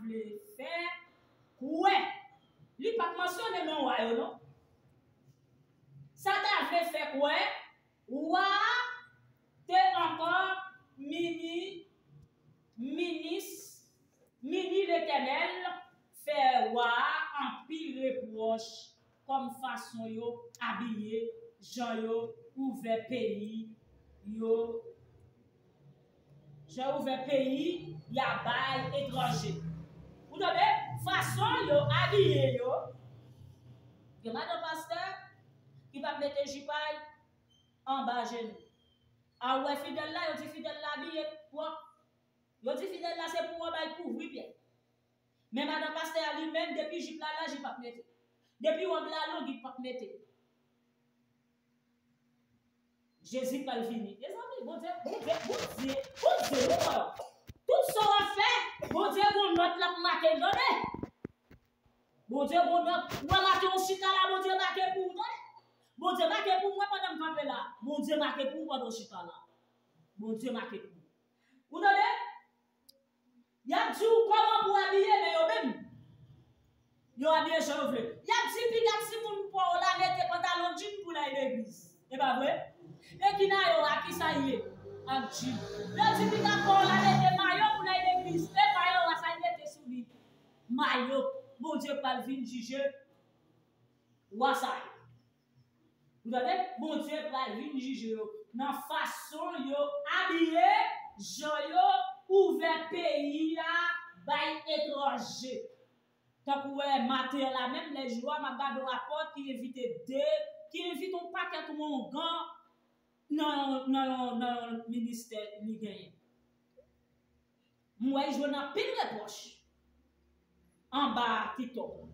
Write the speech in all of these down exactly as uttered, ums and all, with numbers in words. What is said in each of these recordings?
vle fè kwè. Li pa t mansyone non wa yo, non. Sa ta vle fè kwè, wa a te ankò mini, minis, mini Letènèl fè wa a anpil repwòch kòm fason yo abiye, jan yo ouvè peyi yo, jan yo ouvè peyi y a bay etranje. Ou tande? Fason yo abiye yo. Gen madan pastè ki p ap mete jip a l anba jenou. A ou wè fidèl la, yo di fidèl la abiye pwòp. Yo di fidèl la se pou wòb a l kouvri pyè. Men madan pastè a li menm, depi jip la laj, li p ap mete. Depi wòb la long, li p ap mete. Jezi pral vini. Mezanmi, Bondye, Bondye, Bondye, Bondye, nou wè. Tout sa w ap fè, Bondye gon nòt l ap make l, tande. Bondye gon nòt. Ou wè maten w chita la, Bondye make pou ou, tande. Bondye make pou mwen pandan m kanpe la. Bondye make pou ou pandan w chita la. Bondye make pou ou. Ou tande? Y ap di w kòman pou w abiye, men yo menm, yo abiye jan yo vle. Y ap di piga timoun pa w la mete pantalon djin pou l al legliz. E pa vre? E kina yo a, kisa l ye? Ak djin. Yo di piga pa w la mete mayo pou l al legliz. E mayo a, sa l mete sou li? Mayo. Bondye pral vin jije wa sa yo. Ou tande? Bondye pral vin jije yo nan fason yo abiye, jan yo ouvè peyi a bay etranje. Tankou wè maten an la menm, lè jou a, m ap gade yon rapò ki envite de, ki envite yon pakèt oungan nan, nan, nan yon ministè li genyen. M wè l jwenn anpil repwòch anba TikTok.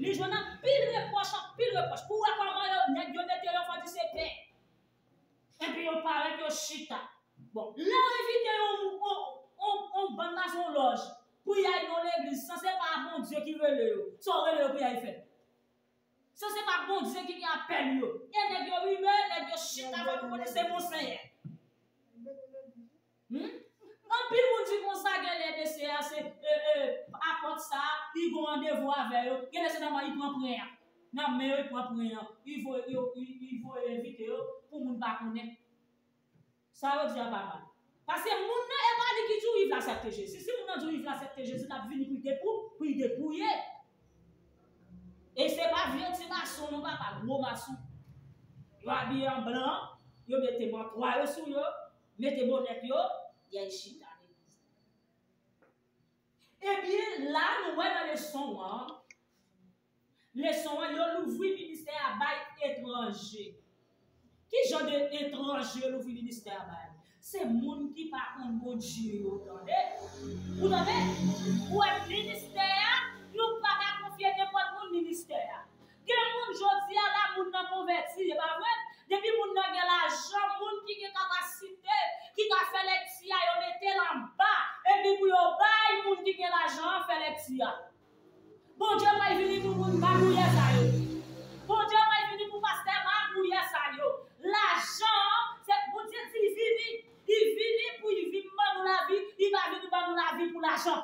Li jwenn anpil repwòch, anpil repwòch. Pou w wè kòman yo, nèg yo mete yo fò di se pè. Epi yo parèt, yo chita. Bon, lè w envite yon, yon, yon, yon bann mason lòj pou y al nan legliz, san se pa Bondye ki rele yo, sa w rele yo pou y al fè? San se pa Bondye ki gen apèl yo. E nèg yo rive, nèg yo chita, fò nou konnen se Monsenyè. Hmm? Anpil moun di konsa, genlè mesye a se, e, e, apòt sa, li gon randevou avè yo. Genlè se nan men li pran pwen an. Nan men yo, li pran pwen an. Li voye yo, li, li voye envite yo pou moun pa konnen. Sa yo di a pa mal. Paske moun nan, e pa li ki di w viv l aksepte Jezi. Si moun nan di w viv l aksepte Jezi, l ap vini pou l depou-, pou l depouye. E se pa vye ti mason non, papa, gwo mason. Yo abiye an blan, yo mete mantwa yo sou yo, mete bonèt yo, y al chita legliz. Ebyen, la nou wè nan leson an, leson an, yo louvri ministè a bay etranje. Ki jan de etranje yo louvri ministè a bay? Se moun ki pa konn Bondye yo, tande. Ou tande? Ou wè ministè a, nou pa ka konfye nenpòt moun ministè a. Gen moun jodi a la, moun nan konvèti, e pa vre? Depi moun nan gen lajan, moun ki gen kapasite, ki ka fè lekti a, yo mete l anba. Epi pou yo bay moun ki gen lajan an fè lekti a. Bondye pral vini pou moun magouyè sa yo. Bondye pral vini pou pastè magouyè sa yo. Lajan an, se Bondye di li vini. Li vini pou li vin ban nou lavi. Li pa vini ban nou lavi pou lajan.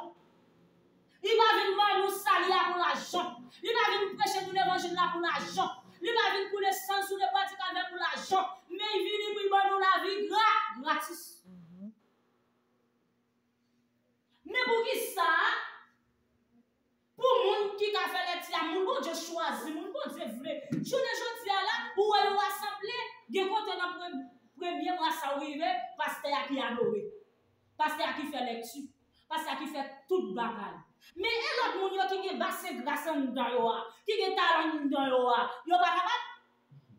Li pa vin ban nou sali a pou lajan. Li pa vin preche nou levanjil la pou lajan. Li pa vin koule san l sou lebwa di kalvè pou lajan. Men li vini pou li ban nou lavi gra-, gratis. Men poukisa, pou moun ki ka fè lekti a, moun Bondye chwazi, moun Bondye vle, jounen jodi a la, ou wè yo rasanble, gen kote nan pre-, premye mwa sa w rive, pastè a ki adore, pastè a ki fè lekti, pastè a ki fè tout bagay. Men e lòt moun yo ki gen basen gras anndan yo a, ki gen talan anndan yo a, yo pa kapab?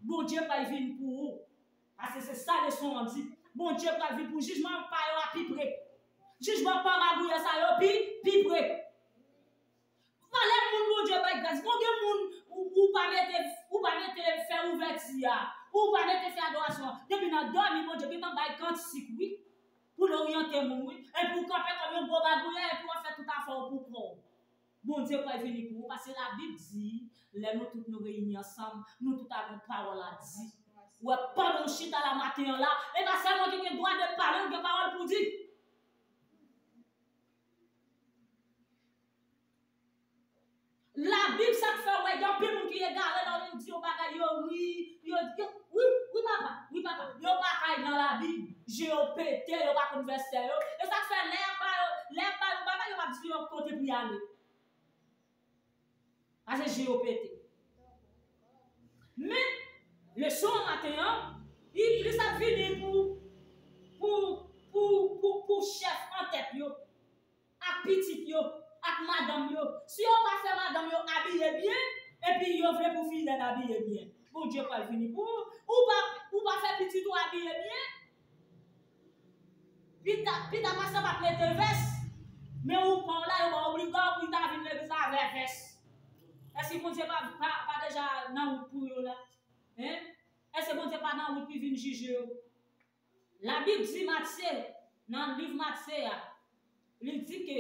Bondye pral vin pou ou. Paske se sa leson an di. Bondye pral vin pou jijman pa yo a pi pre. Jijman pa magouyè sa yo pi, pi pre. Valè moun Bondye bay gras. Bon, gen moun, ou, ou pa mete, ou pa mete fè ouvèti a, ou pa mete fè adorasyon an. Depi nan dòmi, Bondye gentan bay kantik, wi. Pou l oryante moun, wi. Epi w kanpe kòm yon gwo magouyè, epi w ap fè tout afè w pou kò w. Bondye pral vini pou ou, paske Labib di, lè nou tout nou reyini ansanm, nou tout avè yon pawòl a di. Ou wè, pandan w chita la maten an la, e pa sèlman ki gen dwa de pale, ou gen pawòl pou di. je yo pete, yo pa konn vèsè yo. E sa k fè lè y ap ba yo, lè y ap ba yo bagay, yo p ap di yo kote pou y ale. Paske je yo pete. Men, leson an maten an, li plis ap vini pou, pou, pou, pou, pou chèf an tèt yo, ak pitit yo, ak madanm yo. Si yo pa fè madanm yo abiye byen, epi yo vle pou fidèl abiye byen, Bondye pral vini pou ou. Ou pa, ou pa fè pitit ou abiye byen, pita, pita pastè p ap mete vès, men ou pa w la, yo ba w obliga pou w ta vin legliz la avè vès. Èske Bondye pa, pa, pa deja nan wout pou yo la? Hein? Èske Bondye pa nan wout pou vin jije yo? Labib di Matye, nan liv Matye a, li di ke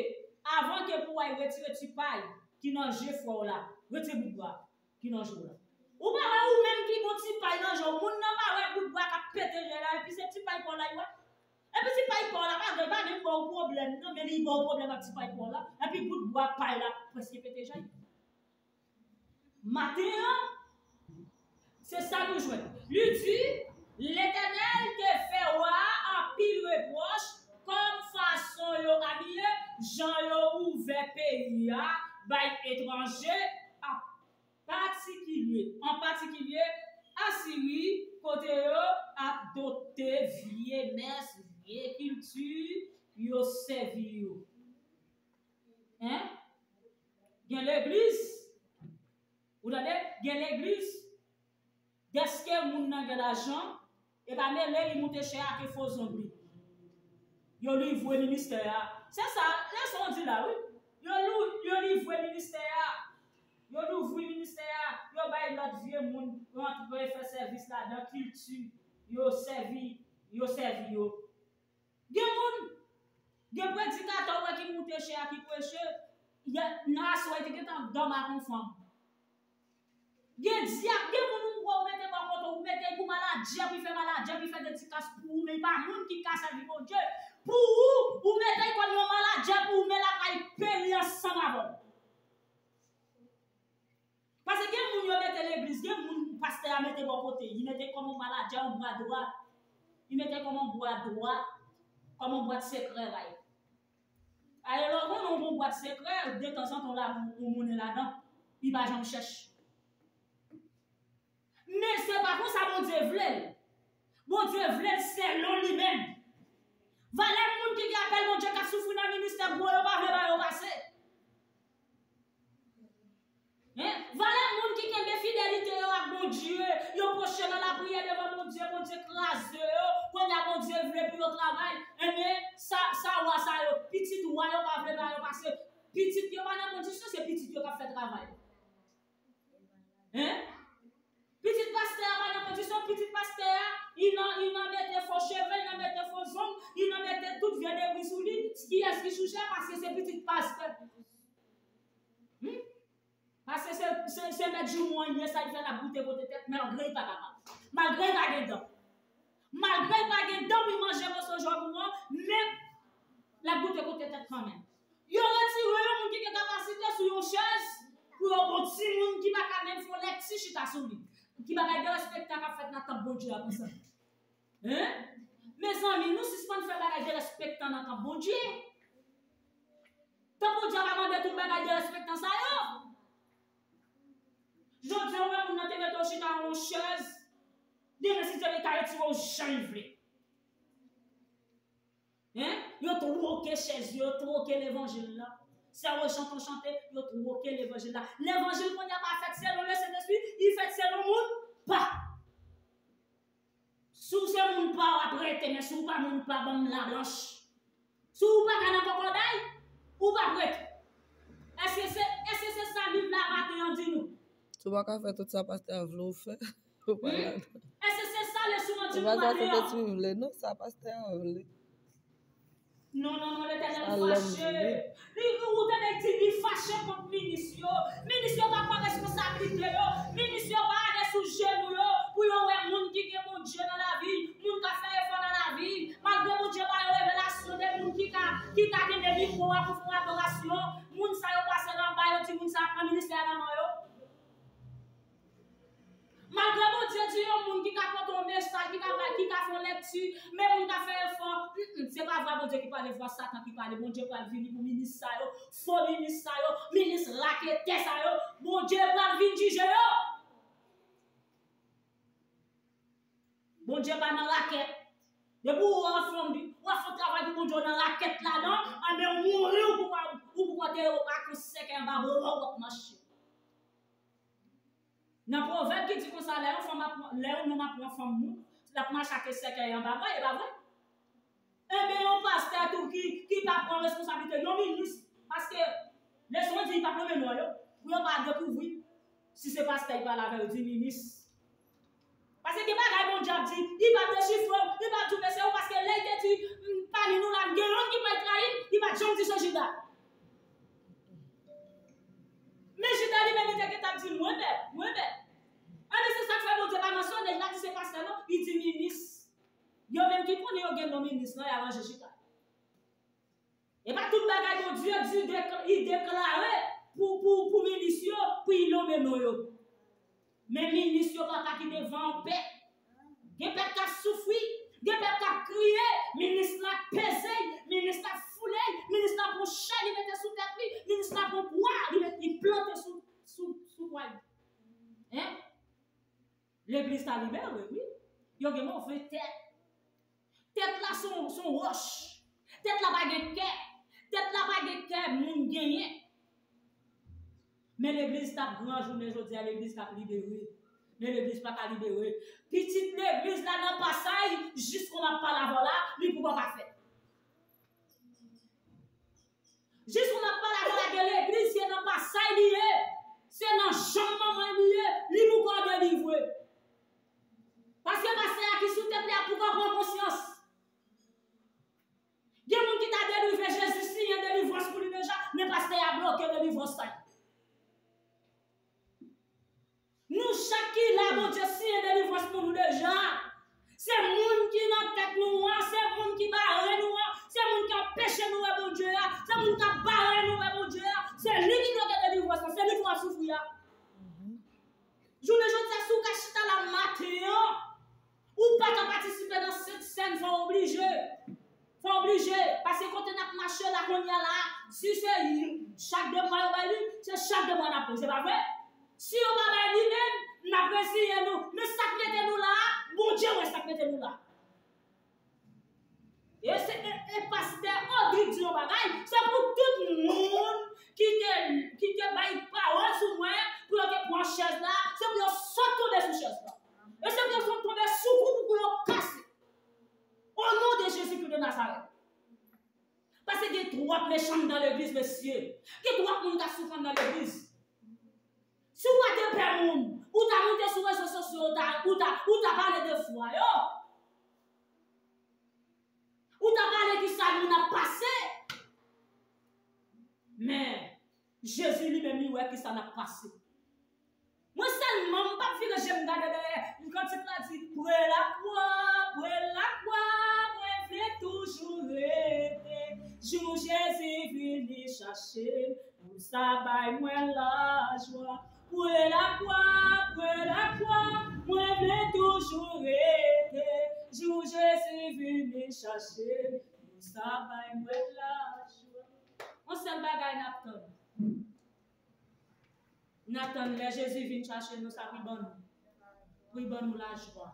avan ke pou w al retire ti pay ki nan je frè w la, retire bout bwa ki nan je w la. Ou pa wè ou menm ki gon ti pay nan je w, moun nan pa wè bout bwa k ap pete je la, epi se ti pay pa w la, li wè. Epi ti pay pa w la, pa gen, pa menm ba w pwoblèm, non, men li ba w pwoblèm ak ti pay pa w la, epi bout bwa pay la prèske pete je l. Maten an, se sa nou jwenn. Li di, Letènèl te fè wa a anpil repwòch, kòm fason yo abiye, jan yo ouvè peyi a bay etranje, a patikilye, an patikilye, Asiri, kote yo adopte vye mès, vye kilti, yo sèvi yo. Hein? Gen legliz. Ou tande? Gen legliz. Dèske moun nan gen lajan, e pa mele li moute chè ak fo zong li. Yo livre ministè a. Se sa, leson an di la, wi. Yo lou, yo livre ministè a. Yo louvri ministè a. Yo bay lòt vye moun rantre fè sèvis ladan kilti. Yo sèvi, yo sèvi yo. Gen moun, gen predikatè ou wè ki moute chè a, ki preche, nan aswè li te gentan dòmi ak yon fanm. Gen dyak, gen moun ou wè ou mete bò kote, ou mete l pou maladjè, pou l fè maladjè, pou l fè dedikas pou ou, men li pa moun ki ka sèvi Bondye. Pou ou, ou mete l kòm yon maladjè pou ou, men l ap al peri ansanm avè w. Paske gen moun yo mete legliz, gen moun pastè a mete bò kote, li mete kòm yon maladjè, yon bwa dwat. Li mete kòm yon bwa dwat, kòm yon bwat sekrè bay. Alò, lè w konnen w gon bwat sekrè, detanzantan w lage yon monnen ladan, li pa janm chèch. Men se pa konsa Bondye vle l. Bondye vle l selon li menm. Valè moun ki gen apèl Bondye k ap soufri nan ministè gwo yo pa vle ba yo pase. Hein? Valè moun ki kenbe fidelite yo ak Bondye, yo pwoche nan lapriyè devan Bondye, Bondye kraze yo, kounye a Bondye vle pou yo travay. Enben, sa, sa wa sa yo, pitit wa yo pa vle ba yo pase. Pitit yo pa nan kondisyon, se pitit yo k ap fè travay. Hein? Pitit pastè a pa nan kondisyon, pitit pastè a, li nan, li nan mete fo cheve, li nan mete fo zong, li nan mete tout vye debri sou li. Kiyès ki sijè? Paske se pitit pastè. Hmm? Paske se, se, se mèt joumou an li ye, sa ki fè l ap goute kote tèt, malgre li pa kapab. Malgre li pa gen dan. Malgre li pa gen dan pou l manje moso janbon an, men l ap goute kote tèt kanmenm. Yo retire yon moun ki gen kapasite sou yon chèz pou yo ba yon timoun ki pa ka menm fè yon lèkti chita sou li. Ki bagay derespektan k ap fèt nan tanp Bondye a konsa? Hein? Mezanmi, nou sispann fè bagay derespektan nan tanp Bondye. Tanp Bondye a pa mande tout bagay derespektan sa yo. Jodi a, ou wè moun nan te mete w chita nan yon chèz, demen si Dye vle, li ka retire w jan li vle. Hein? Yo twoke chèz yo, yo twoke levanjil la. Sè yo chante, yo chante, yo twoke levanjil la. Levanjil kounye a pa fèt selon Lesentespri, li fèt selon moun pa. Si w se moun pa, w ap rete, men si w pa moun pa, ban m lablanch. Si w pa ka nan kòkòday, ou p ap rete. Èske se, èske se sa Bib la maten an di nou? Si w pa ka fè tout sa pastè a vle w fè, ou pa ladan. Èske se sa leson an di nou maten an? Se pa sa Sentespri vle, non, sa pastè a vle. Non, non, non, Letènèl fache. Li, ou tande l di li fache kont minis yo. Minis yo pa pran responsablite yo. Minis yo pa ale sou jenou yo pou yo wè moun ki gen Bondye nan lavi, moun k ap fè efò nan lavi. Malgre Bondye ba yo revelasyon de moun ki ka, ki ka kenbe mikwo a pou fè adorasyon, moun sa yo pase nan anba yo, di moun sa pran ministè a nan men yo. Malgre Bondye di yon moun ki ka pote yon mesaj, ki ka bay, ki ka fè yon lekti, men moun ka fè efò, mm, mm, se pa vwa Bondye ki pale, vwa Satan ki pale. Bondye pral vini pou minis sa yo, fo minis sa yo, minis raketè sa yo. Bondye pral vin jije yo. Bondye pa nan rakèt. Depi w wè w fè yon bi-, w ap fè yon travay pou Bondye, w nan rakèt ladan, anben w mouri, ou pou, ou pou pote ak yon sèkèy anba bra w, w ap mache. Nan pwovèb ki di konsa, lè yon fanm ap, lè yon nonm ap pran fanm moun, l ap mache ak sèkèy anba bra, e pa vre? Enben, yon pastè tou ki, ki pa pran responsablite, yon minis, paske leson di, li p ap nonmen non yo, pou yo pa dekouvri si se pastè ki pale avè yo, di minis. Paske gen bagay Bondye ap di, li p ap dechifre w, li p ap di w, men se ou, paske lè l te di, "M, pami nou la, m gen youn ki pral trayi m," li pa t janm di se Jida. Men Jida li menm, li te gentan ap di, "Mwen menm, mwen menm." Anben, se sa k fè Bondye pa mansyone l, li pa di se pastè non, li di minis. Yo menm ki konnen yo gen non minis lan, y a ranje chita. E pa tout bagay Bondye di, dekl-, li deklare pou, pou, pou minis yo, pou li nonmen non yo. Men minis yo pa ka kite van an pè. Gen pèp k ap soufri, gen pèp k ap kriye, minis la peze, minis la foule, minis la pran chè, li mete sou tèt li, minis la pran pwa, li met, li plante sou, sou, sou pwa li. Hein? Legliz ta libere, wi. Yo gen move tèt. Tèt la se yon, se yon wòch. Tèt la pa gen kè. Tèt la pa gen kè moun genyen. Men legliz t ap gran jounen jodi a, legliz t ap libere. Men legliz pa ka libere. Pitit legliz la nan pasay, jis kon m ap pale avè w la, li poko ka fèt. Jis kon m ap pale avè w la, gen legliz, se nan pasay li ye, se nan janm manman li ye, li poko delivre. Paske pastè a ki sou tèt li a poko pran konsyans. Gen moun ki ta delivre, Jezi siyen delivrans pou li deja, men pastè a bloke delivrans sa. Nou chak ki la, Bondye siyen delivrans pou nou deja. Se moun ki nan tèt nou an, se moun ki bare nou an, se moun ki anpeche nou wè Bondye a, se moun k ap bare nou wè Bondye a, se li ki bloke delivrans lan, se li ki fè w ap soufri a. Jounen jodi a, si w ka chita la maten an, ou pa ka patisipe nan Sent Sèn, fò w oblije. Fò w oblije. Paske kote n ap mache la kounye a la, si se chak de mwa yo bay li, se chak de mwa n ap pran, se pa vre? Si yo pa bay li menm, n ap reziye nou. Men sa k mete nou la a, Bondye wè sa k mete nou la. E se, e, e pastè Rodrigue di yon bagay, se pou tout moun ki te, ki te bay pawòl sou mwen, pou yo te pran chèz la, se pou yo sot tonbe sou chèz la. E se pou yo sot tonbe sou kou pou kou yo kase. O non de Jezikri de Nazarèt. Paske gen twòp mechan nan legliz, mesye. Gen twòp moun k ap soufri nan legliz. Si w pa te pè moun, ou ta moute sou rezo sosyo, ou ta, ou ta, ou ta pale de fwa yo. Ou ta pale kisa moun ap pase. Men, Jezi li menm, li wè kisa n ap pase. Mwen sèlman, m p ap vire je m gade dèyè. Kantik la di, "Pre lakwa, pre lakwa, mwen vle toujou rete. Jou Jezi vini chache m, pou sa bay mwen lajwa. Pre lakwa, pre lakwa, mwen vle toujou rete. Jou Jezi vini chache m, pou sa bay mwen lajwa." Yon sèl bagay n ap tann. N ap tann lè Jezi vin chache nou, sa pou l ban nou, pou l ban nou lajwa.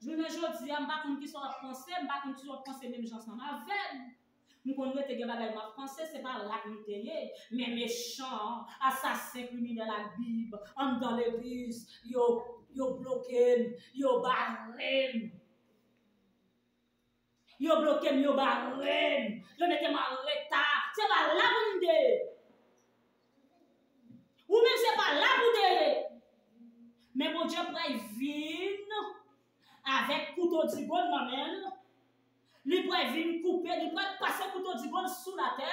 Jounen jodi a, m pa konn kisa w ap panse, m pa konn si w ap panse menm jan ansanm avè m. M konn rete gen bagay m ap panse, se pa la m te ye. Men mechan, asasen, kriminèl ak Bib, anndan legliz, yo, yo bloke m, yo bare m. Yo bloke m, yo bare m, yo mete m an reta. Se pa la pou m te ye. Ou menm se pa la pou w te ye. Men Bondye pral vin avèk kouto digo l nan men l. Li pral vin koupe, li pral pase kouto digo l sou latè.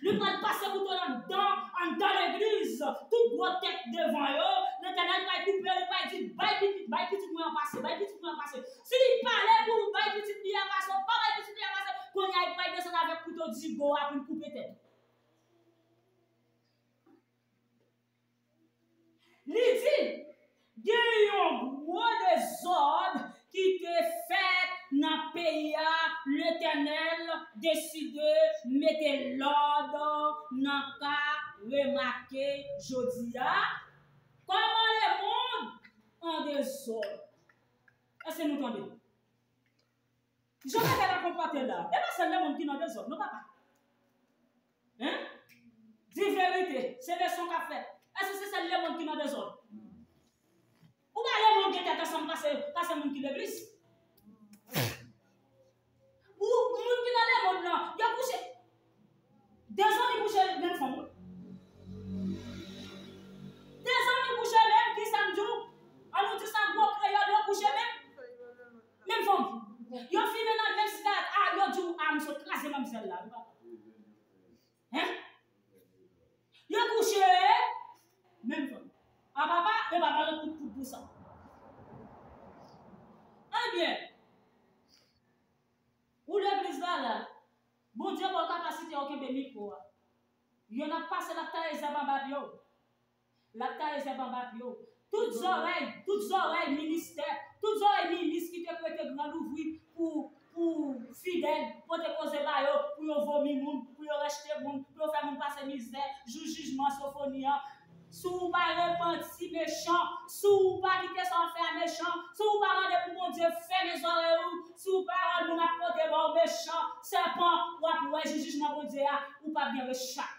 Li pral pase kouto l anndan, anndan legliz. Tout gwo tèt devan yo, Letènèl pral koupe yo, li pral di, "Bay pitit, bay pitit mwen an pase, bay pitit mwen an pase." Si li pale pou bay pitit li a pase, ou pa bay pitit li a pase, kounye a li pral desann avèk kouto digo a pou l koupe tèt ou. Li di, Gen yon gwo dezòd ki te fèt nan peyi a, Letènèl deside mete lòd nan ka remake jodi a. Kòman lemonn an dezòd? Èske nou tande? Jan bagay la konpòte la, e pa sèl lemonn ki nan dezòd, non, papa. Hein? Di verite, se leson k ap fèt. Èske se sèl lemonn ki nan dezòd? Ou pa lemonn gen tèt ansanm pase, pase moun ki legliz? Ou, moun ki nan lemonn nan, yo kouche. De zanmi kouche menm fanm, wi. De zanmi kouche menm, ki sa m di w? An nou di sa gwo kreyòl, yo kouche menm. Menm fanm. Yo fimen nan menm sigarèt. A, yo di w, a, m sot kraze manmzèl la, wi, papa. Hein? Yo kouche menm fanm. A, papa, e papa lòt kout poud pou sa. Ebyen, ou legliz la la, Bondye ba w kapasite w kenbe mikwo a. Yo n ap pase, l ap taye zèb anba pye w. L ap taye zèb anba pye w. Tout zòrèy, tout zòrèy ministè, tout zòrèy minis ki te rete gran louvri pou, pou fidèl, pote koze ba yo, pou yo vomi moun, pou yo rejte moun, pou yo fè moun pase mizè, jou jijman Sofoni an. Si w pa repanti, mechan, si w pa kite sa w ap fè a, mechan, si w pa mande pou Bondye fèmen zòrèy ou, si w pa rann moun ap pote ba w, mechan, sèpan, w ap wè jou jijman Bondye a, ou p ap gen rechak.